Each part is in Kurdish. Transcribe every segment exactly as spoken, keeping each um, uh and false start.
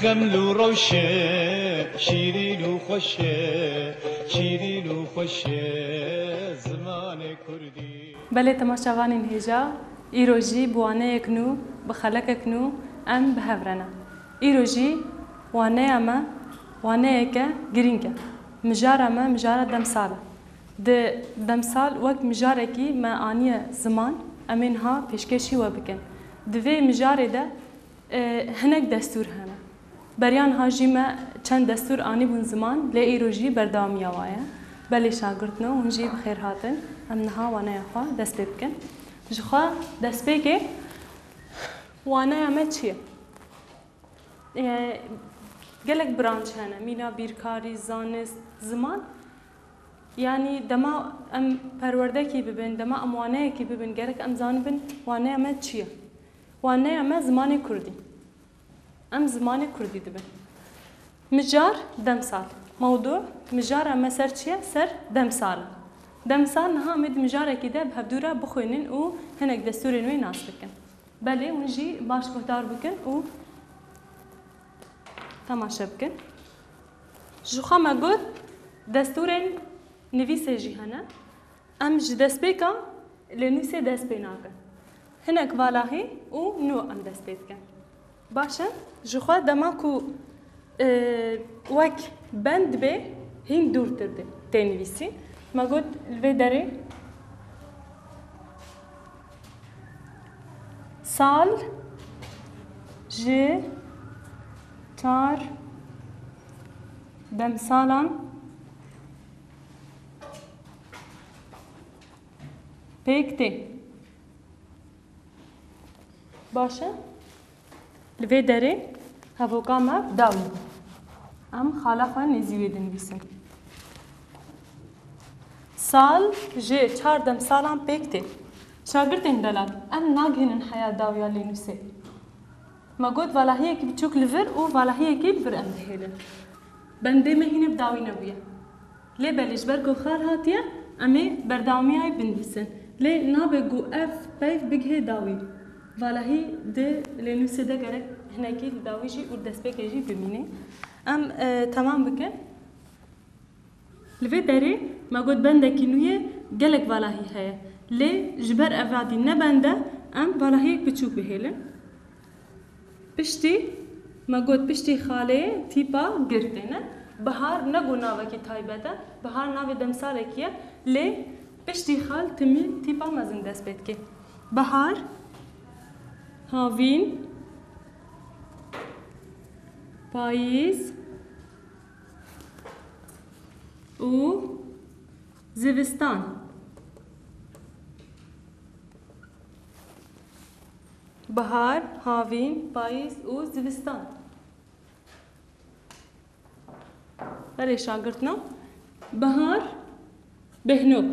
Xeml û rewşe, şîrîn û xweş e, şîrîn û xweş e, zimanê kurdî. Belê temaşevanên hêja, îro jî bi waneyek nû, bi xelekek nû em bi hev re ne. Îro jî waneya me waneyeke girîng e. Mijara me mijara demsal e. Di demsal wek mijarekî me aniye ziman, em ê niha pêşkêşî we bikin. Di vê mijarê de, e, hinek destûr hene. Beriya niha jî me çend destûr anîbûn ziman, lê îro jî berdewamiya wa ye. Belê şagirtno, hûn jî bi xêr hatin. Em niha waneya xwe dest pê bikin. Ji xwe destpêkê waneya me çi ye? E, gelek branş hene, mîna bîrkarî, zanist, ziman. Yanî dema em perwerdekî bibin, dema em waneyekî bibin, gerek em zanibin waneya me çi ye? Waneya me zimanê kurdî. Em zimanê kurdî dibin. Mijar, demsal. Mewdû, mijara me ser çi ye? Ser demsal e. Demsal niha em ê di mijarekî de bi hevdû re bixwînin û hinek destûrên wê nas bikin. Belê, hûn jî baş guhdar bikin û temaşe bikin. Ji xwe me got, destûrên nivîsê jî hene. Em ji destpêka lênûsê dest pê nakin. Hinek valahî û nû em dest pê dikin. Baş e, ji xwe dema ku, e, wek bend be, hîn dûrtir de tê nivîsî. Me got, li vê derê sal ji çar demsalan pêk tê. Baş e. Li vê derê hevoka me dawî bû. Em xala xwe nêzî wê dinivîsin. Sal ji çar demsalan pêk tê. Şagirtên delal, em nagihînin heya dawiya lênûsê. Me got valahiyekî biçûk li vir û valahiyekî li vir em dihêlin. Bendê me hînê bi dawî nebûye. Lê belê ji ber ku xal hatiye, em ê berdewamiyayê binivîsin. Lê nabe ku ev peyv bigihê dawî. Valahî di lênûsê de gerek hinekî li dawî jî û destpêkê jî bimîne. Em, e, temam bikin. Li vê derê me got bendekî nû yê gelek valahî heye. Lê ji ber evadî ne bend e, em valahiyek biçûk bihêlin. Piştî, me got piştî xalê tîpa gir têne. Bihar ne ku navekî taybet e, bihar navê demsalekî ye, lê piştî xal timî tîpa mezin dest pê dike. Bihar, havîn, payîz û zivistan. Bihar, havîn, payîz û zivistan. Belê şagirtno. Bihar, bêhnok.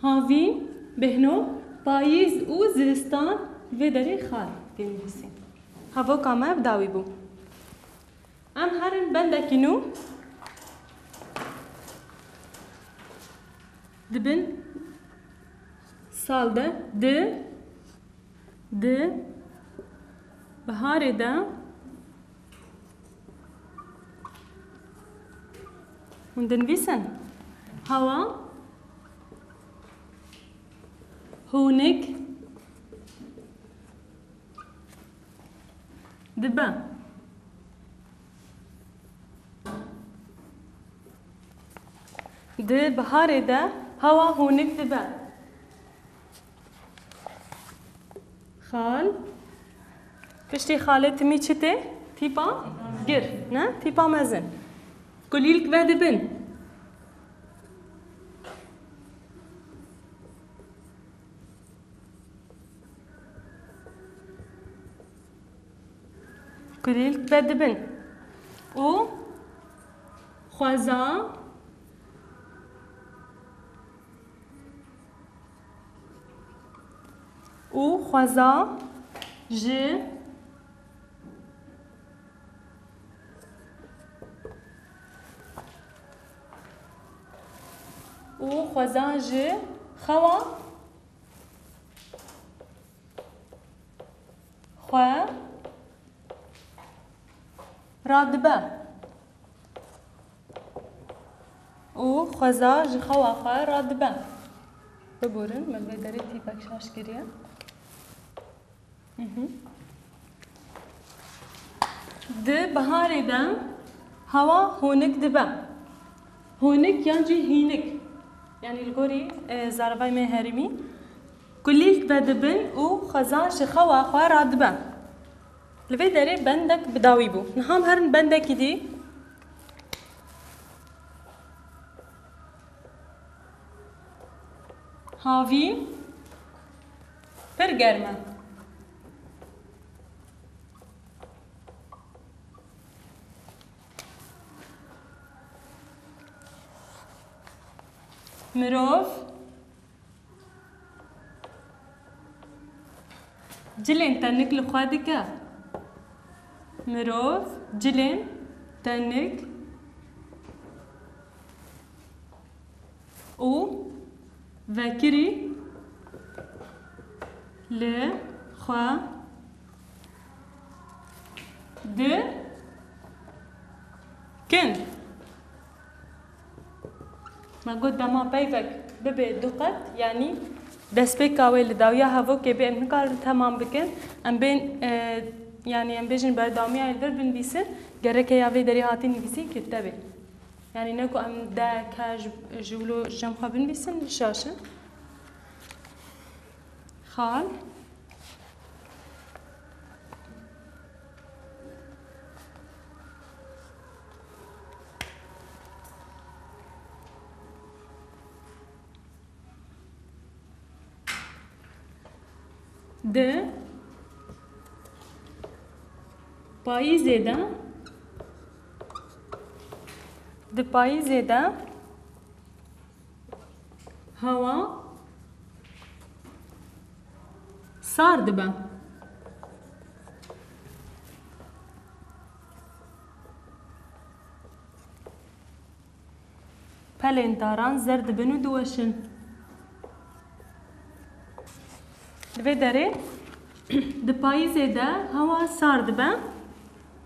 Havîn, bêhnok. Payîz û zivistan vê derê xal tê nivîsîn. Hevoka me bi dawî bû. Em herin bendekî nû. Di bin sal de, di, di biharê de hûn dinivîsin. Hewa hûnik dibe. Di biharê de hewa hûnik dibe. Xal. Piştî xalê timî çi tê? Tîpa gir, ne? Tîpa mezin. Kulîlk vedibin. Kulîlk vedibin. Û xweza, û xweza ji, û xweza ji xewa xwe. radibe û xweza ji xewa xwe radibe. Biborin, me vê derê tîpek şaş kiriye. Mhm. Di biharê de hewa honik dibe. Honik yan jî hînik. Yanî li gorî, e, zaravayê me herêmî. Kulîlk vedibin û xweza ji xewa xwe radibe. Li vê derê bendek bi dawî bû. Niha em herin bendekî dî. Havîn pir germ e. Mirov cilên tenik li xwe dike. Mirov cilên tenik û vekirî li xwe dikin. Me got dema peyvek bibe du qet, yanî destpêka wê li dawiya hevokê bê, em nikarin temam bikin. Em bên, e, yanî em bêjin berdewamiya li vir binivîsin, gereke ya vê derê hatî nivîsîn kirte bê. Yanî ne ku em de ke ji, ji wilo cem xwe binivîsin, şaş in. Xal. Di payîzê de, di payîzê de hewa sar dibe. Pelên daran zer dibin û diweşin. Li vê derê di payîzê de hewa sar dibe.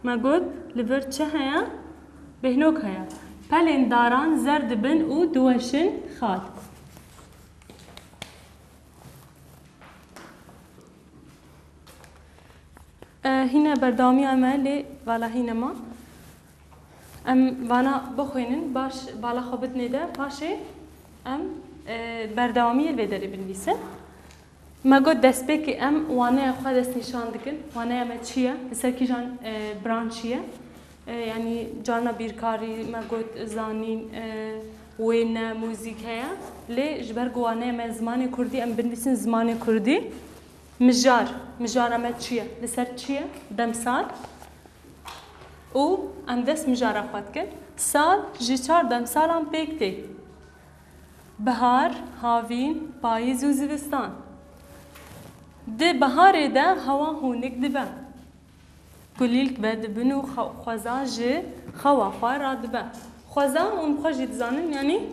Me got li vir çi heye? Bêhnok heye. Pelên daran zer dibin û diweşin xal. E, hîne berdewamiya me lê vala hîne ma. Em vana bixwînin, baş bala xwe bidinê de, paşê em, e, berdewamiyê li vê derê binivîsin. Me got destpêkê em waneya xwe destnîşan dikin. Waneya me çi ye? Li ser kîjan, e, branşî ye? E, yanî carna bîrkarî, me got zanîn, e, wêne, muzîk heye. Lê ji ber ku waneya me zimanê kurdî, em binivîsin zimanê kurdî. Mijar. Mijara me çi ye? Li ser çi ye? Demsal. Û em dest mijara xwe dikin. Sal ji çar demsalan pêk tê. Bihar, havîn, payîz û zivistan. Di biharê de hewa hûnik dibe. Kulîlk vedibin û xwe-, xweza ji xewa xwe radibe. Xweza hûn xwe jî dizanin, yanî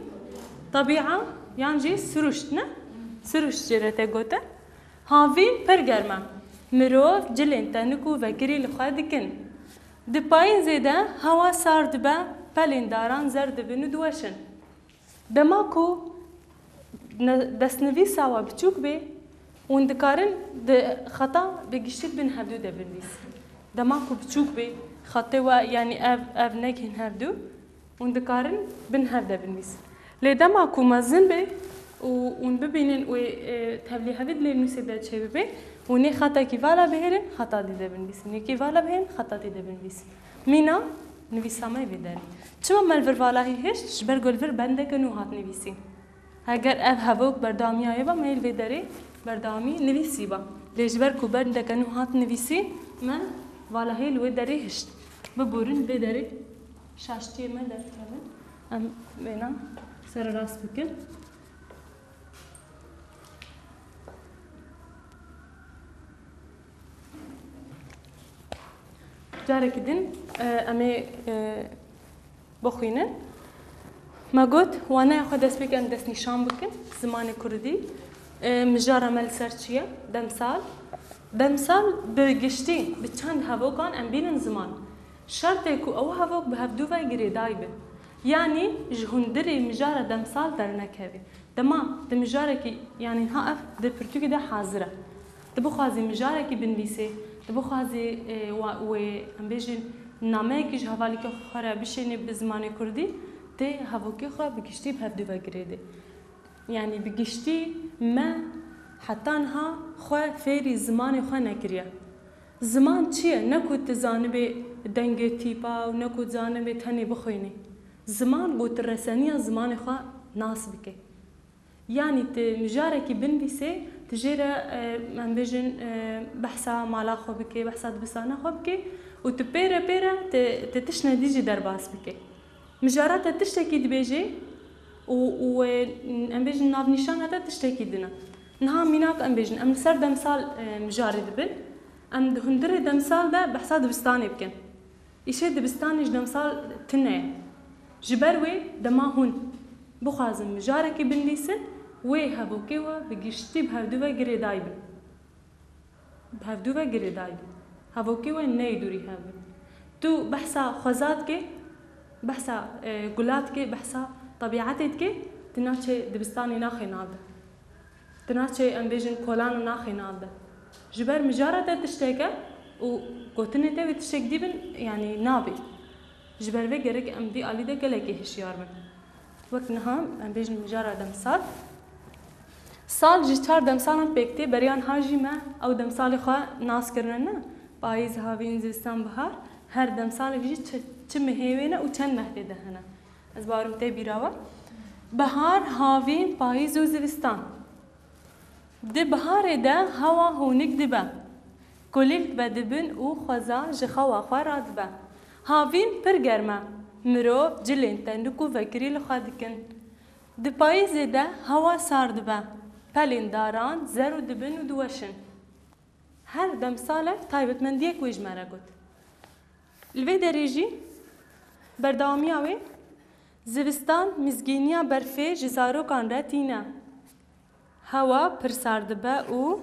tebîa yan jî siruşt ne? Siruşt jê re tê gotin. Havîn pir germ e. Mirov cilên tenik û vekirî li xwe dikin. Di payîzê de hewa sar dibe, pelên daran zer dibin û diweşin. Dema ku ne-, destnivîsa we biçûk bê, hûn dikarin di xeta bi giştî bin hevdû de binivîsin. Dema ku biçûk bê, xetê we, yanî ev, ev nekin hevdû, hûn dikarin bin hev de binivîsin. Lê dema ku mezin bê û hûn bibînin wê, e, tevlî hevî di lênûsê de çêbibe, hûn ê xetekî vala bihêlin, xeta dî de binivîsin. Yekî vala bihêlin, xeta dî de binivîsin. Mîna nivîsa me vê derê. Çima me li vir valahî hişt? Ji ber ku li vir bendeke nû hat nivîsîn. Heger ev hevok berdewamiya wê ba, me li vê derê berdewamî nivîsî ba. Lê ji ber ku bendeke nû hat nivîsî, me valahî li wê derê hişt. Biborin vê derê şaştiyê me derkevin. Em vêna sererast bikin. Carekî din, e, em ê, e, bixwînin. Me got, waneya xwe destpêk em destnîşan bikin, zimanê kurdî. E, mijara me li ser çi ye? Demsal. Demsal bi giştî, bi çend hevokan em bînin ziman. Şertê ku ew hevok bi hevdû ve girêdayî bin. Yanî ji hundirê mijara demsal dernekeve. Dema di mijarekî, yanî niha ev di pirtûkê de hazir e. Tu bixwazî mijarekî binivîsê, tu bixwazî, e, wa-, wê, em bêjin, nameyekî ji hevalîkê xwe re bişênî bi zimanê kurdî, tê hevokê xwe bi giştî bi hevdû ve girêdê. Yanî bi giştî me heta niha xwe fêrî zimanê xwe nekiriye. Ziman çi ye? Ne ku tu zanibê dengê tîpa û ne ku zanibê tenê bixwînî. Ziman ku tu reseniya zimanê xwe nas bikî. Yanî tu mijarekî binivîsê, tu jê re, e, em bêjin, e, behsa mala xwe bikê, behsa dibistana xwe bikê û tu pê re pê re tu, tu tiştine dî jî derbas bikê. Mijara te tiştekî dibêje û, û, e, em bêjin navnîşana te tiştekî din e. Niha mînak em bêjin, em li ser demsal, e, mijarê dibin. Em di hundirê demsal de behsa dibistanê bikin. Îşê dibistanê ji demsal tune ye. Ji ber wê dema hûn bixwazin mijarekî binivîsin, wê hevokê we bi giştî bi hevdû ve girêdayî bin. Bi hevdû ve girêdayî bin. Hevokê we neyê dûrî hev bin. Tu behsa xweza dikê, behsa, e, gula dikê, behsa tebîetê dikê, tu naçê dibistanê naxê nav de. Tu naçê, em bêjin, kolan û naxê nav de. Ji ber mijara te tiştek e û gotinê te wê tiştek dî bin, yanî nabê. Ji ber vê gerek em vî alî de gelekî hişyar bin. Wek niha, em bêjin, mijara demsal. Sal ji çar demsalan pêk tê, beriya niha jî me ew demsalê xwe nas kirine ne. Payîz, havîn, zivistan, bihar. Her demsalek jî çi, çi mehê wê ne û çend meh tê de hene. Ez bawerim tê bîra we. Bihar, havîn, payîz û zivistan. Di biharê de hewa hûnik dibe. Kulîlk vedibin û xweza ji xewa xwe radibe. Havîn pir germ e. Mirov cilên tenik û vekirî li xwe dikin. Di payîzê de hewa sar dibe. Pelên daran zer û dibin û diweşin. Her demsalek taybetmendiyek wê ji me re got. Li vê derê jî berdewamiya wê, zivistan mizgîniya berfê ji zarokan re tîne. Hewa pir sar dibe û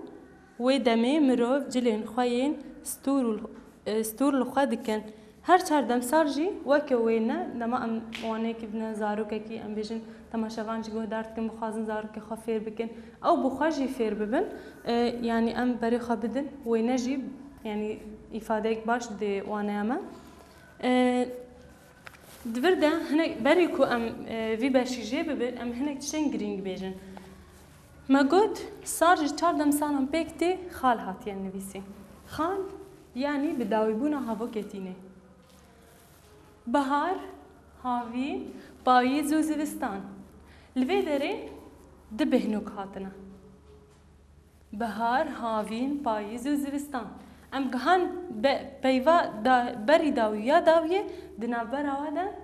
wê demê mirov cilên xwe yên stûr û, e, stûr li xwe dikin. Her çar demsal jî weke wê ne, dema em waneyekî bidine zarokekî, em bêjin, temaşevan jî guhdar dikin, bixwazin zarokê xwe fêr bikin. Ew bi xwe jî fêr bibin. E, yanî em berê xwe bidin, wêne jî, yanî îfadeyek baş didê waneya me. E, di vir de hinek, berî ku em, e, vî beşî jê bibin, em hinek tiştên girîng bêjin. Me got, sar ji çar demsalan pêk tê xal hatiye nivîsî. Xal, yanî bi dawîbûna havokê tîne. Bihar, havîn, payîz û zivistan. Li vê derê du bêhnok hatine. Bihar, havîn, payîz û zivistan. Em gihan be-, peyva da-, berî dawî ya dawiyê di navbera we de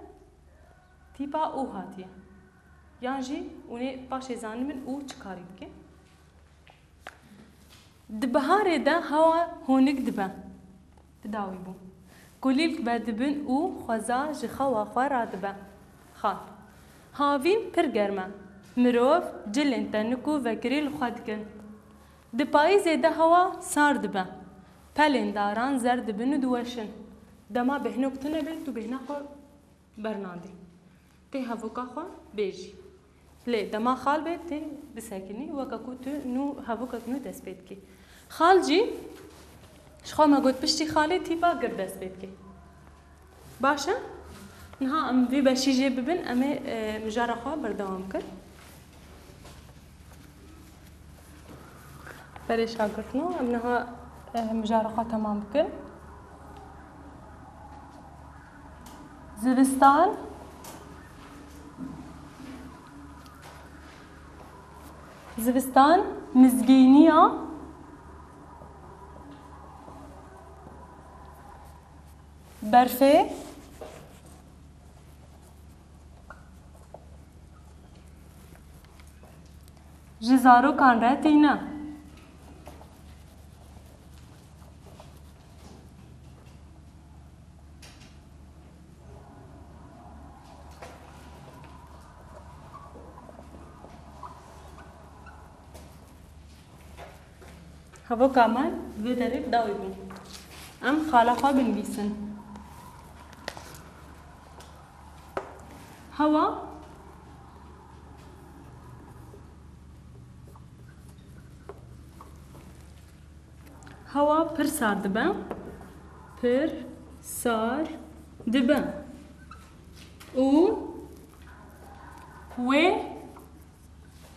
tîpa û hatiye. Yan jî hûn ê paşê zanibin û çi karî bikin. Di biharê de hewa hûnik dibe. Bi dawî bû. Kulîlk vedibin û xweza ji xewa xwe radibe. Xal. Havîn pir germ e. Mirov cilên tenik û vekirî li xwe dikin. Di payîzê de hewa sar dibe. Pelên daran zer dibin û diweşin. Dema bêhnok tune be, tu bêhna xwe bernadî. Tê hevoka xwe bêjî. Lê dema xal be, tê bisekinî, weke ku tu nû hevokek nû dest pê dikî. Xal jî, ji xwe me got, piştî xalê tîpa gir dest pê dikî. Baş e? Niha em vî beşî jê bibin, em ê, e, mijara xwe berdewam bikin. Berê şagirtino, em niha, eh, mijara xwe temam bikin. Zivistan. Zivistan, mizgîniya berfê. Ji zarokan re tîne. Hevoka me vê derê bi dawî bû. Em xala xwe binivîsin. Hewa, hewa pir sar dibe. Pir sar dibe. Û wê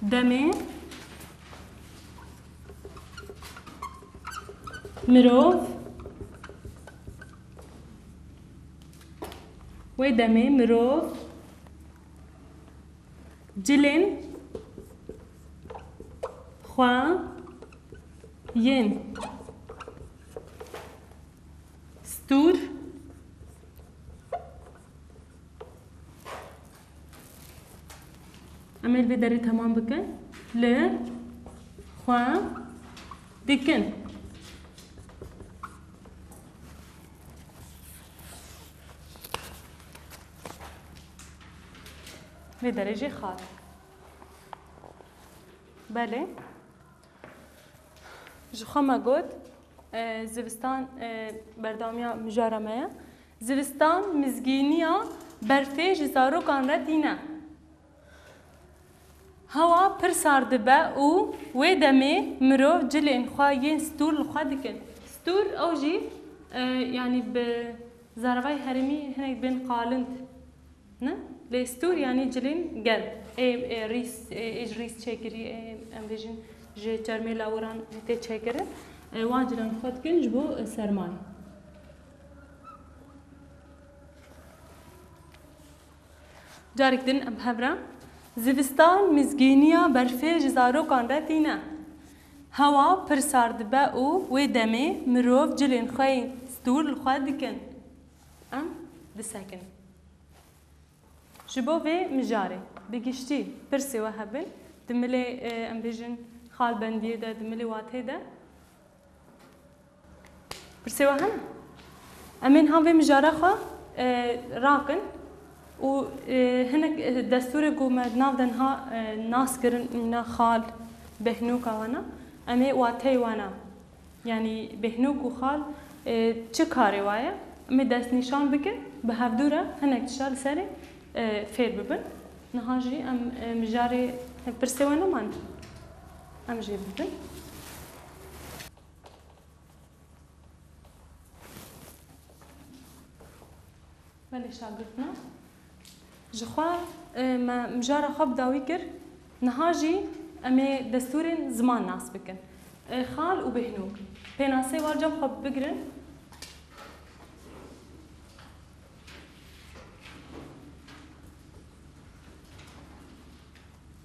demê mirov, wê demê mirov cilên xwe yên stûr, em ê li vê derê temam bikin, li xwe dikin. Vê derê jî xal. Belê. Ji xwe me got, e, zivistan, e, berdewamiya mijara me ye. Zivistan mizgîniya berfê ji zarokan re tîne. Hewa pir sar dibe û wê demê mirov cilên xwe yên stûr li xwe dikin. Stûr ew jî, e, yanî bi zaravayê herêmî hinek bên qalind. Ne? Lê stûr yanî cilên germ. Ê, ê, rîs, ê, ê ji rîs çêkirî, ê, em bêjin ji çermê lawiran tê çêkirin. Ê, wan cilên xwe dikin ji bo, ê, sermayê. Carek din em hev re. Zivistan mizgîniya berfê ji zarokan re tîne. Hewa pir sar dibe û wê demê mirov cilên xwe yên stûr li xwe dikin. Em disekin. Ji bo vê mijarê, bi giştî pirsê we hebin, di milê, e, em bêjin, xalbendiyê de, di milê wateyê de, pirsê we hene? Em ê niha vê mijara xwe, e, rakin û, e, hinek, e, destûrê ku me di nav de niha, e, nas kirin, mîna xal, behnûka wana, em ê wateyê wana. Yanî behnok û xal, e, çi karê wa ye? Em ê destnîşan bikin, bi hevdû re hinek tişta li serê, e, fêr bibin. Niha jî em, e, mijarê pirsê we neman. Em jê bibin. Belê şagirtina. Ji xwe, e, me mijara xwe bi dawî kir. Niha jî em ê destûrên ziman nas bikin. E, xal û behnok. Pênaseyê wan cem xwe bigirin.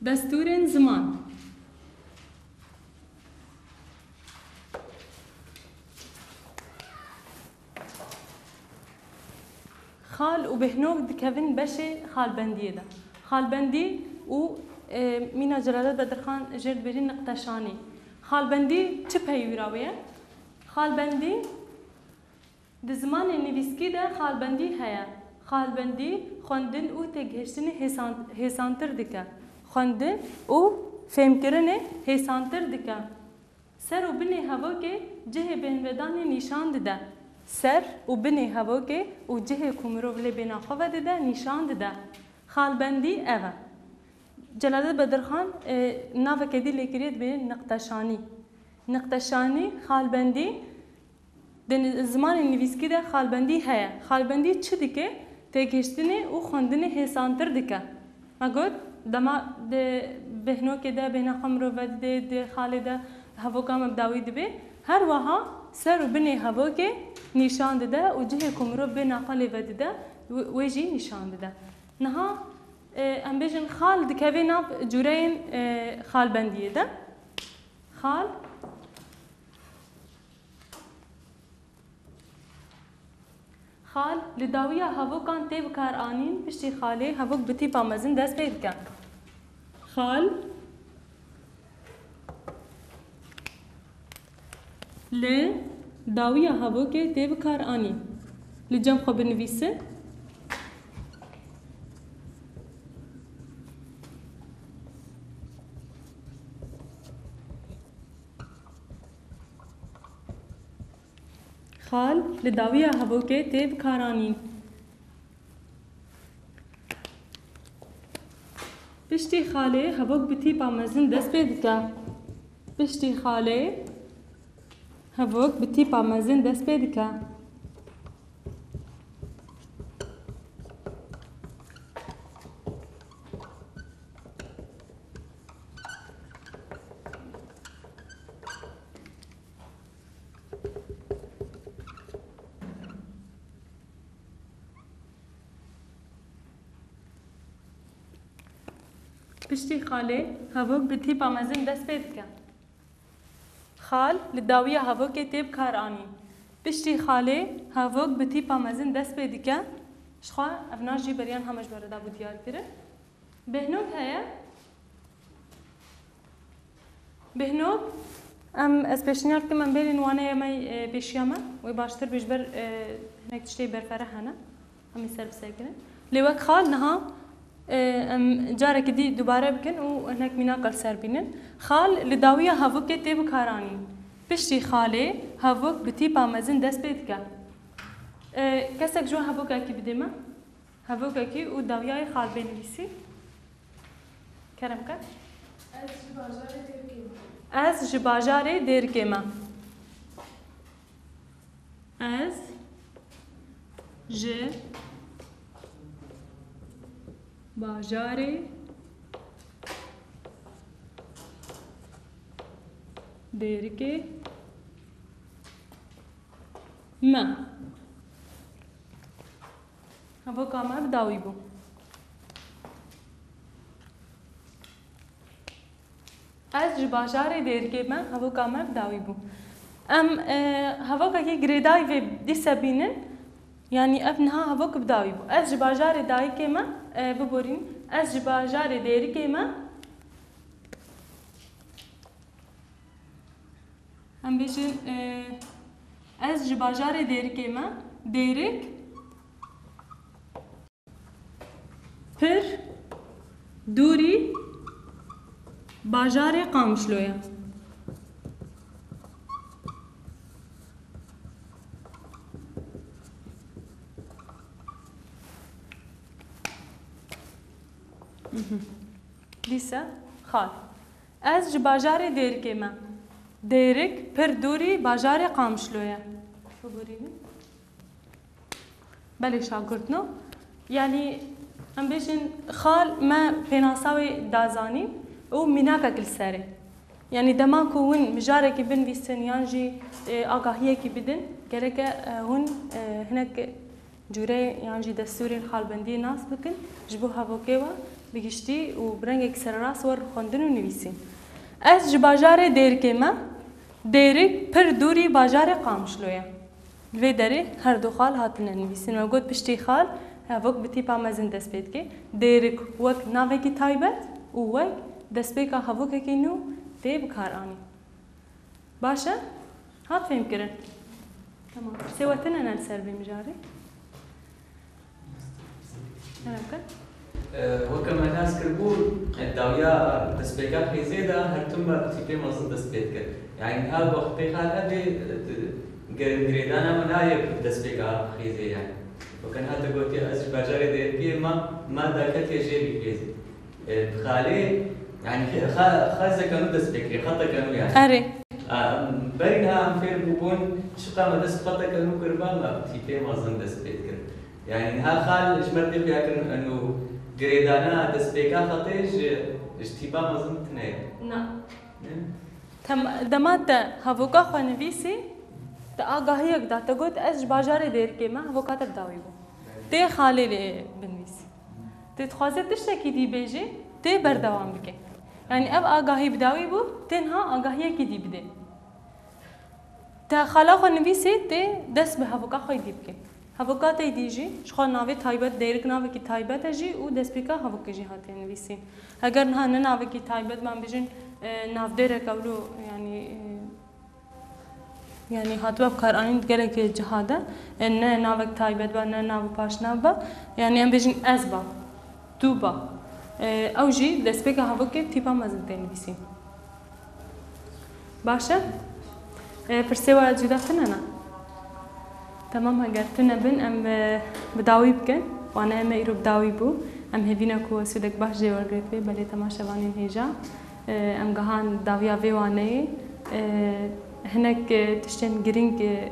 Destûrên ziman. Xal û behnok dikevin beşê xalbendiyê de. Xalbendî û, e, mîna Celadet Bedirxan jê re dibêjin niqteşanî. Xalbendî çi peyvîra wê ye? Xalbendî Di zimanê nivîskî de xalbendî heye. Xalbendî xwendin û têgihiştinê hêsan-, hêsantir dike. Xwendin û fêmkirinê hêsantir dike. Ser û binê hevokê cihê bêhnvedanê nîşan dide. Ser û binê hevokê û cihê ku mirov lê bêhna xwe vedide nîşan dide. Xalbendî ev e. Celadet Bedirxan, e, naveke dî lê kiriye, dibêjin niqteşanî. Niqteşanî, xalbendî, Di ni-, zimanê nivîskî de xalbendî heye. Xalbendî çi dike? Têgihiştinê û xwendinê hêsantir dike. Me got, dema di behnokê de bêhna xwe mirov vedidê, di xalê de hevoka me bi dawî dibe. Her wiha ser û binê hevokê nîşan dide û cihê ku mirov bêhna xwe lê vedide, wê, wê jî nîşan dide. Niha, e, em bêjin xal dikeve nav cûreyên, e, xalbendiyê de. Xal Xal, li dawiya hevokan tê bikaranîn, piştî xalê hevok bi tîpa mezin dest pê dike. Xal, li dawiya hevokê tê bikaranîn. Li cem xwe binivîsin. Xal li dawiya hevokê tê bikaranîn. Piştî xalê hevok bi tîpa mezin dest pê dike. Piştî xalê hevok bi tîpa mezin dest pê dike. Piştî xalê hevok bi tîpa mezin dest pê dike. Xal li dawiya hevokê tê bi kar anîn. Piştî xalê hevok bi tîpa mezin dest pê dike. Jixwe ev nas jî beriyan heme ji we re dabû diyar kirin. Bêhnog heye. Bêhnog, em, ez pêşniyar dikim em bêrîn waneya me, e, pêşiya me. Wê baştir bê ji ber, e, hinek tiştê berfere hene. Em ê ser bi ser kirin. Lê wek xal niha, e, em carekî dî dubare bikin û hinek mînaka li ser bînin. Xal li dawiya hevokê tê bikaranîn. Piştî xalê hevok bi tîpa mezin dest pê dike. E, kesek ji we hevokekî bidê me. Hevokekî û dawiyayê xal bê nivîsî. Kerem ke. Ez ji bajarê Dêrikê me. Ez ji bajarê Dêrikê me. Ez ji bajarê Dêrikê me. Hevoka me bi dawî bû. Ez ji bajarê Dêrikê me, hevoka me bi dawî bû. Em, e, hevokekî girêdayî vê dîse bînin, yanî ev niha hevok bi dawî bû. Ez ji bajarê dayikê me, e, biborîn, ez ji bajarê Dêrikê me. Em bêjin, e, ez ji bajarê Dêrikê me. Dêrik pir dûrî bajarê Qamişlo ye. Mhm. Dîse xal. Ez ji bajarê Dêrikê me. Dêrik pir dûrî bajarê Qamişlo ye. Biborînin. Belê şagirtno. Yanî em bêjin xal me pênasa wê da zanîn û mînakek li serê. Yanî dema ku hûn mijarekî binivîsin yan jî, e, agahiyekî bidin, gereke, e, hûn, e, hinek cûreyê yan jî destûrên xalbendiyê nas bikin, ji bo hevokê we bi giştî û bi rengekî sererast we rixwendin û nivîsîn. Ez ji bajarê Dêrikê me, Dêrik pir dûrî bajarê Qamişlo ye. Li vê derê her du xal hatine nivîsîn. Me got piştî xal hevok bi tîpa mezin dest pê dike. Dêrik wek navekî taybet û wek destpêka hevokekî nû tê bikaranîn. Baş e? Hat fêhmkirin? Tamam. Pirsê we tune ne li ser vê mijarê? Hereke? E, weke me nas kiribû, e, dawiya destpêka xêzê de her tim me tîpê mezin dest pê dikir. Yanî niha wextê xal hebe, e, di-, gi-, girêdana me nayê bi destpêka xêzê yanî. Weke niha te gotiye ez ji bajarê Dêrikê me, me derketiye jêrî xêzê. E, bi xalê, yanî xe-, xe-, xezeke nû dest pê kirê, xeteke nû yanî. Erê. A, em, berî niha em fêr bûbûn, çiqa me dest bi xeteke nû kiriba, me bi tîpê mezin dest pê dikir. Yanî niha xal ji me tê xuya kirin, eno girêdana destpêka xetê ji, ji tîpa mezin tune ye. Na. Ne? Tem-, dema te hevoka xwe nivîsî, te agahiyek da, te got, ez ji bajarê Dêrikê me, hevoka te bi dawî bû. Tê xalê lê binivîsî. Tê dixwaze tiştekî dî bêjê, tê berdewam bike. Yanî ev agahî bi dawî bû, tê niha agahiyekî dî bidê. Te xala xwe nivîsê, tê dest bi hevoka xwe dî bike. Hevoka te dî jî, ji xwe navê taybet, Dêrik navekî taybet e jî û destpêka hevokê jî hatiye nivîsîn. Heger niha ne navekî taybet, ban bijin, e, navdêrek ewlo, yanî, e, yanî hatibe bi kar anîn gelek ciha de, e, ne navek taybet be, ne nav û paşnav be, yanî em bêjin ez ba, tu ba. E, ew jî destpêka hevokê tîpa mezin tê nivîsîn. Baş e? E, pirsê we cuda tune ne? Temam, heger tune bin, em, e, bi dawî bikin. Waneyê me îro bi dawî bû. Em hêvî ne ku sûdek baş jê wergirtibê, belê temaşevanên hêja. E, em gihan dawiya vê waneyê. E, hinek, e, tiştên girîng, e,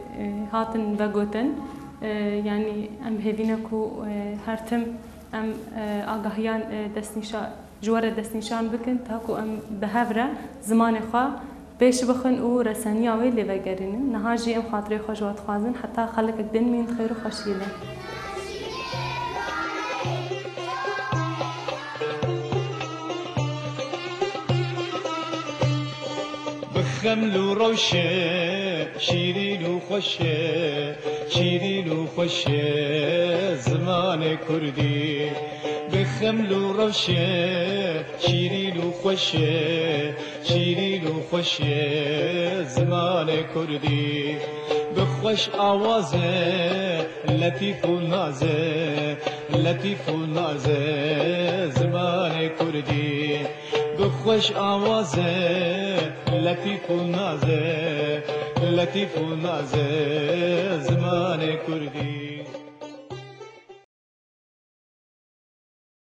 hatin vegotin. E, yanî em hêvî ne ku, e, her tim em, e, agahiyan, e, destnîşa-, ji we re destnîşan bikin, ta ku em bi hev re zimanê xwe pêş bixin û reseniya wê lê vegerînin. Niha jî em xatirê xwe ji we dixwazin, heta xelkek din mîn xêr û xweşiyê de. Bi xeml û rewşe, şîrîn û xweşe, şîrîn û xweşe zimanê kurdî. Bi xeml û rewşe, şîrîn û xweşe, şîrîn û xweşe zimanê kurdî. Bi xweş awaze, letîf û naze, letîf û naze zimanê kurdî. Bi xweş awaze, letîf û naze, letîf û naze zimanê kurdî.